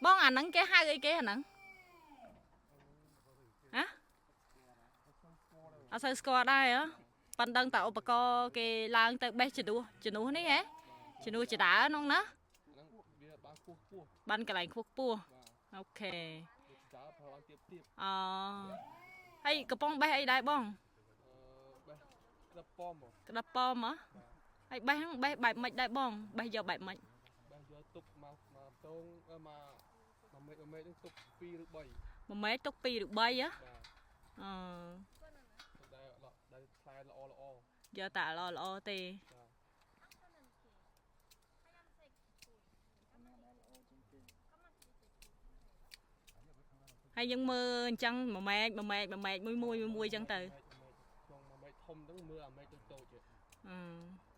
បងអាហ្នឹងគេហៅអីគេអាហ្នឹងហ៎អត់សូវស្គាល់ដែរហ៎ប៉ិនដឹងតែឧបករណ៍គេឡើងទៅបេះជំនួសជំនួសនេះហ៎ជំនួសចដើនោះណា ហ្នឹងវាបានខ្ពស់ខ្ពស់ បានកន្លែងខ្ពស់ខ្ពស់ បាទ Okay. វាដើរប្រើបានទៀបទៀប អហើយកំប៉ុងបេះអីដែរបង អឺបេះក្របប៉មហ៎ ក្តាប់ប៉មហ៎ហើយបេះហ្នឹងបេះបែបម៉េចដែរបងបេះយកបែបម៉េច បេះយកទុកមកមកតងអឺមកមួយមេតមួយមេតហ្នឹងទុក2ឬ3 1ម៉ែត្រទុក2ឬ3ហ៎ បាទ អឺ ទុកដែលដែលផ្លែល្អល្អ យកតែល្អល្អទេ បាទ ហើយយើងមើលអញ្ចឹងមួយម៉ែត្រមួយម៉ែត្រមួយម៉ែត្រមួយមួយមួយមួយអញ្ចឹងទៅ ក្នុងមួយមេតធំហ្នឹងមើលអាមេតតូចតូច អឺ